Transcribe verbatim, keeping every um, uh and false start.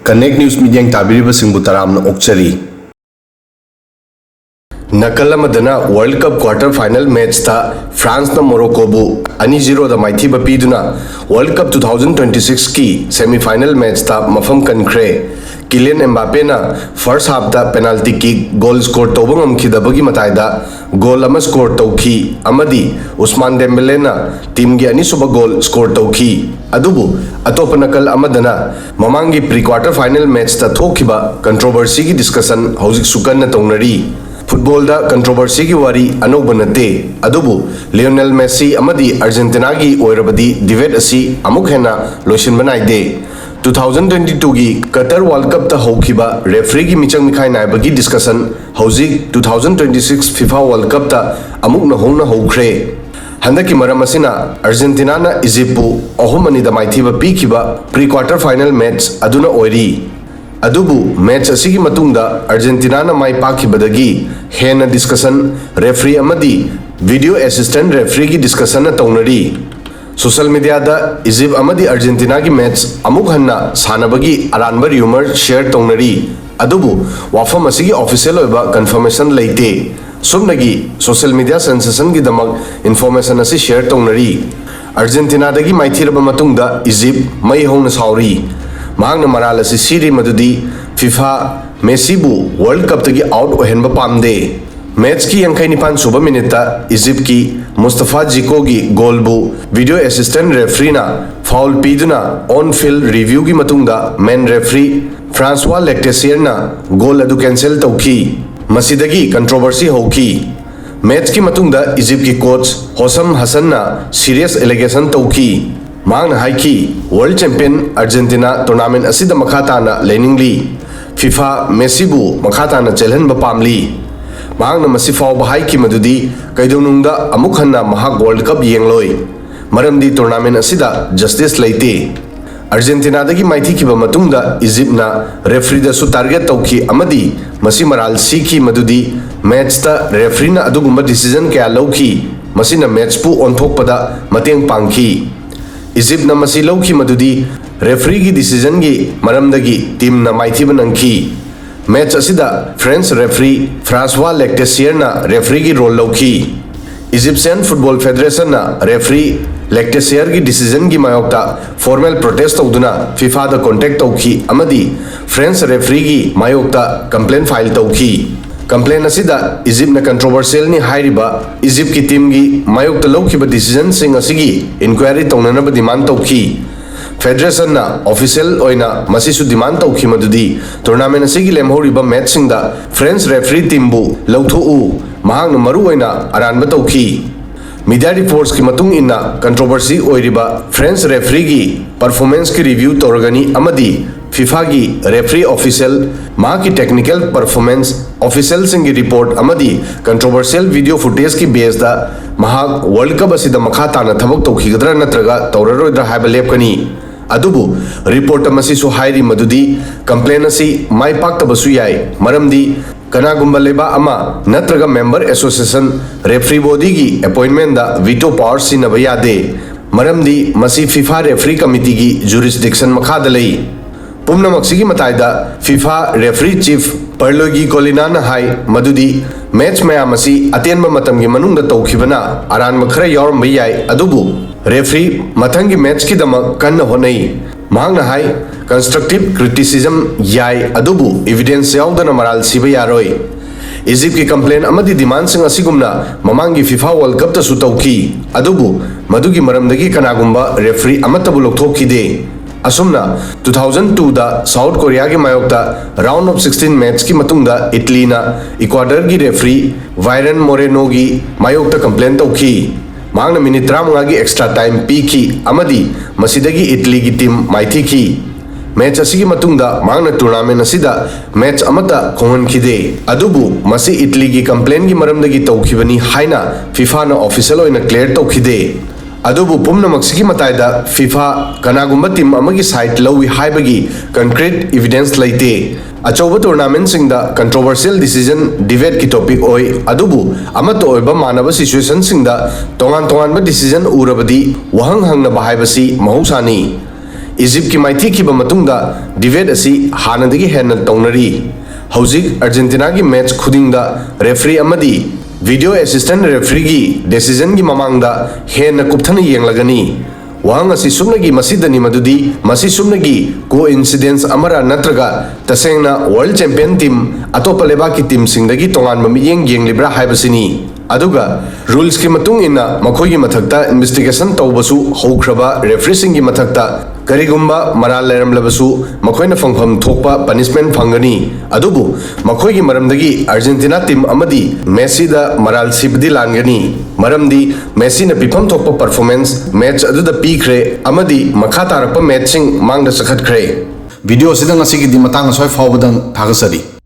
Connect News ꯃꯤꯠꯌꯦꯡ ꯇꯥꯕꯤꯔꯤꯕꯁꯤꯡꯕꯨ ꯇꯔꯥꯝꯅ ꯑꯣꯛꯆꯔꯤ꯫ ꯅꯥꯀꯜ ꯑꯃꯗꯅ World Cup quarter final matchꯇ ꯐ꯭ꯔꯥꯟꯁꯅ ꯃꯣꯔꯣꯀꯣꯕꯨ ꯑꯅꯤ zero ꯗ ꯃꯥꯏꯊꯤꯕ ꯄꯤꯗꯨꯅ World Cup two thousand twenty sixꯀꯤ semi final matchꯇ ꯃꯐꯝ ꯀꯟꯈ꯭ꯔꯦ꯫ ꯀꯤꯂꯤꯌꯟ ꯑꯦꯝꯕꯥꯄꯦꯅ first halfꯇ penalty kick goal score ꯇꯧꯕ ꯉꯝꯈꯤꯗꯕꯒꯤ ꯃꯇꯥꯏꯗ goal ꯑꯃ score ꯇꯧꯈꯤ ꯑꯃꯗꯤ ꯎꯁꯃꯥꯟ ꯗꯦꯝꯕꯦꯂꯦꯅ teamꯒꯤ ꯑꯅꯤꯁꯨꯕ goal score ꯇꯧꯈꯤ꯫ ꯑꯗꯨꯕꯨ ꯑꯇꯣꯞꯄ ꯅꯥꯀꯜ ꯑꯃꯗꯅ ꯃꯃꯥꯡꯒꯤ pre quarter final matchꯇ ꯊꯣꯛꯈꯤꯕ controversyꯒꯤ discussion ꯍꯧꯖꯤꯛꯁꯨ ꯀꯟꯅ ꯇꯧꯅꯔꯤ꯫ Footballꯗ controversyꯒꯤ ꯋꯥꯔꯤ ꯑꯅꯧꯕ ꯅꯠꯇꯦ, ꯑꯗꯨꯕꯨ ꯂꯤꯑꯣꯅꯦꯜ ꯃꯦꯁꯤ ꯑꯃꯗꯤ ꯑꯥꯔꯖꯦꯟꯇꯤꯅꯥꯒꯤ ꯑꯣꯏꯔꯕꯗꯤ debate ꯑꯁꯤ ꯑꯃꯨꯛ ꯍꯦꯟꯅ ꯂꯣꯏꯁꯤꯟꯕ ꯅꯥꯏꯗꯦ꯫ Two thousand twenty twoꯒꯤ Qatar World Cupꯇ ꯍꯧꯈꯤꯕ refereeꯒꯤ ꯃꯤꯆꯪ ꯃꯤꯈꯥꯏ ꯅꯥꯏꯕꯒꯤ discussion ꯍꯧꯖꯤꯛ two thousand twenty six FIFA World Cupꯇ ꯑꯃꯨꯛ ꯅꯧꯍꯧꯅ ꯍꯧꯈ꯭ꯔꯦ꯫ ꯍꯟꯗꯛꯀꯤ ꯃꯔꯝ ꯑꯁꯤꯅ ꯑꯥꯔꯖꯦꯟꯇꯤꯅꯥꯅ ꯏꯖꯤꯞꯄꯨ ꯑꯍꯨꯝ ꯑꯅꯤꯗ ꯃꯥꯏꯊꯤꯕ ꯄꯤꯈꯤꯕ pre quarter final match ꯑꯗꯨꯅ ꯑꯣꯏꯔꯤ꯫ ꯑꯗꯨꯕꯨ match ꯑꯁꯤꯒꯤ ꯃꯇꯨꯡꯗ ꯑꯥꯔꯖꯦꯟꯇꯤꯅꯥꯅ ꯃꯥꯏ ꯄꯥꯛꯈꯤꯕꯗꯒꯤ ꯍꯦꯟꯅ discussion referee ꯑꯃꯗꯤ video assistant refereeꯒꯤ discussionꯅ ꯇꯧꯅꯔꯤ꯫ Social mediaꯗ ꯏꯖꯤꯞ ꯑꯃꯗꯤ ꯑꯥꯔꯖꯦꯟꯇꯤꯅꯥꯒꯤ match ꯑꯃꯨꯛ ꯍꯟꯅ ꯁꯥꯟꯅꯕꯒꯤ ꯑꯔꯥꯟꯕ rumour share ꯇꯧꯅꯔꯤ, ꯑꯗꯨꯕꯨ ꯋꯥꯐꯝ ꯑꯁꯤꯒꯤ official ꯑꯣꯏꯕ confirmation ꯂꯩꯇꯦ꯫ ꯁꯨꯞꯅꯒꯤ social media sensationꯒꯤꯗꯃꯛ information ꯑꯁꯤ share ꯇꯧꯅꯔꯤ꯫ ꯑꯥꯔꯖꯦꯟꯇꯤꯅꯥꯗꯒꯤ ꯃꯥꯏꯊꯤꯔꯕ ꯃꯇꯨꯡꯗ ꯏꯖꯤꯞ ꯃꯩ ꯍꯧꯅ ꯁꯥꯎꯔꯤ꯫ ꯃꯍꯥꯛꯅ ꯃꯔꯥꯜ ꯑꯁꯤ ꯁꯤꯔꯤ ꯃꯗꯨꯗꯤ FIFA ꯃꯦꯁꯤꯕꯨ World Cupꯇꯒꯤ out ꯑꯣꯏꯍꯟꯕ ꯄꯥꯝꯗꯦ꯫ Matchꯀꯤ ꯌꯥꯡꯈꯩ ꯅꯤꯄꯥꯟ ꯁꯨꯕ minuteꯇ ꯏꯖꯤꯞꯀꯤ ꯃꯨꯁꯇꯐꯥ ꯖꯤꯀꯣꯒꯤ goalꯕꯨ video assistant refereeꯅ foul ꯄꯤꯗꯨꯅ on field reviewꯒꯤ ꯃꯇꯨꯡꯗ main referee Francois Lectessierꯅ goal ꯑꯗꯨ cancel ꯇꯧꯈꯤ꯫ ꯃꯁꯤꯗꯒꯤ controversy ꯍꯧꯈꯤ꯫ Matchꯀꯤ ꯃꯇꯨꯡꯗ ꯏꯖꯤꯞꯀꯤ coach ꯍꯣꯁꯝ ꯍꯁꯟꯅ serious allegation ꯇꯧꯈꯤ꯫ ꯃꯍꯥꯛꯅ ꯍꯥꯏꯈꯤ, World champion ꯑꯥꯔꯖꯦꯟꯇꯤꯅꯥ tournament ꯑꯁꯤꯗ ꯃꯈꯥ ꯇꯥꯅ ꯂꯩꯅꯤꯡꯂꯤ꯫ FIFA ꯃꯦꯁꯤꯕꯨ ꯃꯈꯥ ꯇꯥꯅ ꯆꯦꯜꯍꯟꯕ ꯄꯥꯝꯂꯤ꯫ ꯃꯍꯥꯛꯅ ꯃꯁꯤ ꯐꯥꯎꯕ ꯍꯥꯏꯈꯤ ꯃꯗꯨꯗꯤ ꯀꯩꯗꯧꯅꯨꯡꯗ ꯑꯃꯨꯛ ꯍꯟꯅ ꯃꯍꯥꯛ World Cup ꯌꯦꯡꯂꯣꯏ, ꯃꯔꯝꯗꯤ tournament ꯑꯁꯤꯗ justice ꯂꯩꯇꯦ꯫ ꯑꯥꯔꯖꯦꯟꯇꯤꯅꯥꯗꯒꯤ ꯃꯥꯏꯊꯤꯈꯤꯕ ꯃꯇꯨꯡꯗ ꯏꯖꯤꯞꯅ refereeꯗꯁꯨ target ꯇꯧꯈꯤ ꯑꯃꯗꯤ ꯃꯁꯤ ꯃꯔꯥꯜ ꯁꯤꯈꯤ ꯃꯗꯨꯗꯤ matchꯇ refereeꯅ ꯑꯗꯨꯒꯨꯝꯕ decision ꯀꯌꯥ ꯂꯧꯈꯤ, ꯃꯁꯤꯅ matchꯄꯨ ꯑꯣꯟꯊꯣꯛꯄꯗ ꯃꯇꯦꯡ ꯄꯥꯡꯈꯤ꯫ ꯏꯖꯤꯞꯅ ꯃꯁꯤ ꯂꯧꯈꯤ ꯃꯗꯨꯗꯤ Refereeꯒꯤ decisionꯒꯤ ꯃꯔꯝꯗꯒꯤ teamꯅ ꯃꯥꯏꯊꯤꯕ ꯅꯪꯈꯤ꯫ Match ꯑꯁꯤꯗ French referee François Lectessier-ꯅ refereeꯒꯤ role ꯂꯧꯈꯤ꯫ Egyptian Football Federation-ꯅ referee Lectessier-ꯒꯤ decisionꯒꯤ ꯃꯥꯌꯣꯛꯇ formal protest ꯇꯧꯗꯨꯅ FIFAꯗ contact ꯇꯧꯈꯤ ꯑꯃꯗꯤ French refereeꯒꯤ ꯃꯥꯌꯣꯛꯇ complaint file ꯇꯧꯈꯤ꯫ Complaint ꯑꯁꯤꯗ Egyptꯅ controversialꯅꯤ ꯍꯥꯏꯔꯤꯕ Egyptꯀꯤ teamꯒꯤ ꯃꯥꯌꯣꯛꯇ ꯂꯧꯈꯤꯕ decisionꯁꯤꯡ ꯑꯁꯤꯒꯤ inquiry ꯇꯧꯅꯅꯕ demand ꯇꯧꯈꯤ꯫ Federationꯅ official ꯑꯣꯏꯅ ꯃꯁꯤꯁꯨ demand ꯇꯧꯈꯤ ꯃꯗꯨꯗꯤ tournament ꯑꯁꯤꯒꯤ ꯂꯦꯝꯍꯧꯔꯤꯕ matchꯁꯤꯡꯗ French referee teamꯕꯨ ꯂꯧꯊꯣꯛꯎ, ꯃꯍꯥꯛꯅ ꯃꯔꯨ ꯑꯣꯏꯅ ꯑꯔꯥꯟꯕ ꯇꯧꯈꯤ꯫ Media reportsꯀꯤ ꯃꯇꯨꯡ ꯏꯟꯅ controversy ꯑꯣꯏꯔꯤꯕ French refereeꯒꯤ performanceꯀꯤ review ꯇꯧꯔꯒꯅꯤ ꯑꯃꯗꯤ FIFAꯒꯤ referee official ꯃꯍꯥꯛꯀꯤ technical performance, officialꯁꯤꯡꯒꯤ report ꯑꯃꯗꯤ controversial video footageꯀꯤ baseꯗ ꯃꯍꯥꯛ World Cup ꯑꯁꯤꯗ ꯃꯈꯥ ꯇꯥꯅ ꯊꯕꯛ ꯇꯧꯈꯤꯒꯗ꯭ꯔꯥ ꯅꯠꯇ꯭ꯔꯒ ꯇꯧꯔꯔꯣꯏꯗ꯭ꯔꯥ ꯍꯥꯏꯕ ꯂꯦꯞꯀꯅꯤ꯫ ꯑꯗꯨꯕꯨ reportꯇ ꯃꯁꯤꯁꯨ ꯍꯥꯏꯔꯤ ꯃꯗꯨꯗꯤ complaint ꯑꯁꯤ ꯃꯥꯏ ꯄꯥꯛꯇꯕꯁꯨ ꯌꯥꯏ, ꯃꯔꯝꯗꯤ ꯀꯅꯥꯒꯨꯝꯕ ꯂꯩꯕꯥꯛ ꯑꯃ ꯅꯠꯇ꯭ꯔꯒ member association referee bodyꯒꯤ appointmentꯇ veto power ꯁꯤꯖꯤꯟꯅꯕ ꯌꯥꯗꯦ, ꯃꯔꯝꯗꯤ ꯃꯁꯤ FIFA referee committeeꯒꯤ jurisdiction ꯃꯈꯥꯗ ꯂꯩ꯫ ꯄꯨꯝꯅꯃꯛꯁꯤꯒꯤ ꯃꯇꯥꯏꯗ FIFA referee chief Pierluigi Collina'ꯅ ꯍꯥꯏ ꯃꯗꯨꯗꯤ match ꯃꯌꯥꯝ ꯑꯁꯤ ꯑꯇꯦꯟꯕ ꯃꯇꯝꯒꯤ ꯃꯅꯨꯡꯗ ꯇꯧꯈꯤꯕꯅ ꯑꯔꯥꯟꯕ ꯈꯔ ꯌꯥꯎꯔꯝꯕ ꯌꯥꯏ, ꯑꯗꯨꯕꯨ referee ꯃꯊꯪꯒꯤ matchꯀꯤꯗꯃꯛ ꯀꯟꯅ ꯍꯣꯠꯅꯩ꯫ ꯃꯍꯥꯛꯅ ꯍꯥꯏ, constructive criticism ꯌꯥꯏ, ꯑꯗꯨꯕꯨ evidence ꯌꯥꯎꯗꯅ ꯃꯔꯥꯜ ꯁꯤꯕ ꯌꯥꯔꯣꯏ꯫ Egyptꯀꯤ complaint ꯑꯃꯗꯤ demandꯁꯤꯡ ꯑꯁꯤꯒꯨꯝꯅ ꯃꯃꯥꯡꯒꯤ FIFA World Cupꯇꯁꯨ ꯇꯧꯈꯤ, ꯑꯗꯨꯕꯨ ꯃꯗꯨꯒꯤ ꯃꯔꯝꯗꯒꯤ ꯀꯅꯥꯒꯨꯝꯕ referee ꯑꯃꯠꯇꯕꯨ ꯂꯧꯊꯣꯛꯈꯤꯗꯦ꯫ ꯑꯁꯨꯝꯅ two thousand twoꯗ South Koreaꯒꯤ ꯃꯥꯌꯣꯛꯇ round of sixteen matchꯀꯤ ꯃꯇꯨꯡꯗ Italyꯅ Ecuadorꯒꯤ referee Byron Morenoꯒꯤ ꯃꯥꯌꯣꯛꯇ complaint ꯇꯧꯈꯤ꯫ ꯃꯍꯥꯛꯅ minute ꯇꯔꯥꯃꯉꯥꯒꯤ extra time ꯄꯤꯈꯤ ꯑꯃꯗꯤ ꯃꯁꯤꯗꯒꯤ Italyꯒꯤ team ꯃꯥꯏꯊꯤꯈꯤ꯫ Match ꯑꯁꯤꯒꯤ ꯃꯇꯨꯡꯗ ꯃꯍꯥꯛꯅ tournament ꯑꯁꯤꯗ match ꯑꯃꯠꯇ ꯈꯣꯡꯍꯟꯈꯤꯗꯦ꯫ ꯑꯗꯨꯕꯨ ꯃꯁꯤ Italyꯒꯤ complaintꯀꯤ ꯃꯔꯝꯗꯒꯤ ꯇꯧꯈꯤꯕꯅꯤ ꯍꯥꯏꯅ FIFAꯅ official ꯑꯣꯏꯅ clear ꯇꯧꯈꯤꯗꯦ꯫ ꯑꯗꯨꯕꯨ ꯄꯨꯝꯅꯃꯛꯁꯤꯒꯤ ꯃꯇꯥꯏꯗ FIFA ꯀꯅꯥꯒꯨꯝꯕ team ꯑꯃꯒꯤ side ꯂꯧꯏ ꯍꯥꯏꯕꯒꯤ concrete evidence ꯂꯩꯇꯦ꯫ ꯑꯆꯧꯕ tournamentꯁꯤꯡꯗ controversial decision debateꯀꯤ topic ꯑꯣꯏ, ꯑꯗꯨꯕꯨ ꯑꯃꯠꯇ ꯑꯣꯏꯕ ꯃꯥꯟꯅꯕ situationꯁꯤꯡꯗ ꯇꯣꯉꯥꯟ ꯇꯣꯉꯥꯟꯕ decision ꯎꯔꯕꯗꯤ ꯋꯥꯍꯪ ꯍꯪꯅꯕ ꯍꯥꯏꯕꯁꯤ ꯃꯍꯧꯁꯥꯅꯤ꯫ ꯏꯖꯤꯞꯀꯤ ꯃꯥꯏꯊꯤꯈꯤꯕ ꯃꯇꯨꯡꯗ debate ꯑꯁꯤ ꯍꯥꯟꯅꯗꯒꯤ ꯍꯦꯟꯅ ꯇꯧꯅꯔꯤ꯫ ꯍꯧꯖꯤꯛ ꯑꯥꯔꯖꯦꯟꯇꯤꯅꯥꯒꯤ match ꯈꯨꯗꯤꯡꯗ referee ꯑꯃꯗꯤ video assistant refereeꯒꯤ decisionꯒꯤ ꯃꯃꯥꯡꯗ ꯍꯦꯟꯅ ꯀꯨꯞꯊꯅ ꯌꯦꯡꯂꯒꯅꯤ꯫ ꯋꯥꯍꯪ ꯑꯁꯤ ꯁꯨꯞꯅꯒꯤ ꯃꯁꯤꯗꯅꯤ ꯃꯗꯨꯗꯤ ꯃꯁꯤ ꯁꯨꯞꯅꯒꯤ coincidence ꯑꯃꯔ ꯅꯠꯇ꯭ꯔꯒ ꯇꯁꯦꯡꯅ world champion team ꯑꯇꯣꯞꯄ ꯂꯩꯕꯥꯛꯀꯤ teamꯁꯤꯡꯗꯒꯤ ꯇꯣꯉꯥꯟꯕ ꯃꯤꯠꯌꯦꯡ ꯌꯦꯡꯂꯤꯕ꯭ꯔꯥ ꯍꯥꯏꯕꯁꯤꯅꯤ꯫ ꯑꯗꯨꯒ rulesꯀꯤ ꯃꯇꯨꯡ ꯏꯟꯅ ꯃꯈꯣꯏꯒꯤ ꯃꯊꯛꯇ investigation ꯇꯧꯕꯁꯨ ꯍꯧꯈ꯭ꯔꯕ refereeꯁꯤꯡꯒꯤ ꯃꯊꯛꯇ ꯀꯔꯤꯒꯨꯝꯕ ꯃꯔꯥꯜ ꯂꯩꯔꯝꯂꯕꯁꯨ ꯃꯈꯣꯏꯅ ꯐꯪꯐꯝ ꯊꯣꯛꯄ punishment ꯐꯪꯒꯅꯤ꯫ ꯑꯗꯨꯕꯨ ꯃꯈꯣꯏꯒꯤ ꯃꯔꯝꯗꯒꯤ ꯑꯥꯔꯖꯦꯟꯇꯤꯅꯥ team ꯑꯃꯗꯤ ꯃꯦꯁꯤꯗ ꯃꯔꯥꯜ ꯁꯤꯕꯗꯤ ꯂꯥꯟꯒꯅꯤ, ꯃꯔꯝꯗꯤ ꯃꯦꯁꯤꯅ ꯄꯤꯐꯝ ꯊꯣꯛꯄ performance match ꯑꯗꯨꯗ ꯄꯤꯈ꯭ꯔꯦ ꯑꯃꯗꯤ ꯃꯈꯥ ꯇꯥꯔꯛꯄ matchꯁꯤꯡ ꯃꯥꯡꯗ ꯆꯠꯈꯠꯈ꯭ꯔꯦ꯫ Video ꯑꯁꯤꯗ ꯉꯁꯤꯒꯤꯗꯤ ꯃꯇꯥꯡ ꯑꯁ꯭ꯋꯥꯏ ꯐꯥꯎꯕꯗꯪ꯫ ꯊꯥꯒꯠꯆꯔꯤ꯫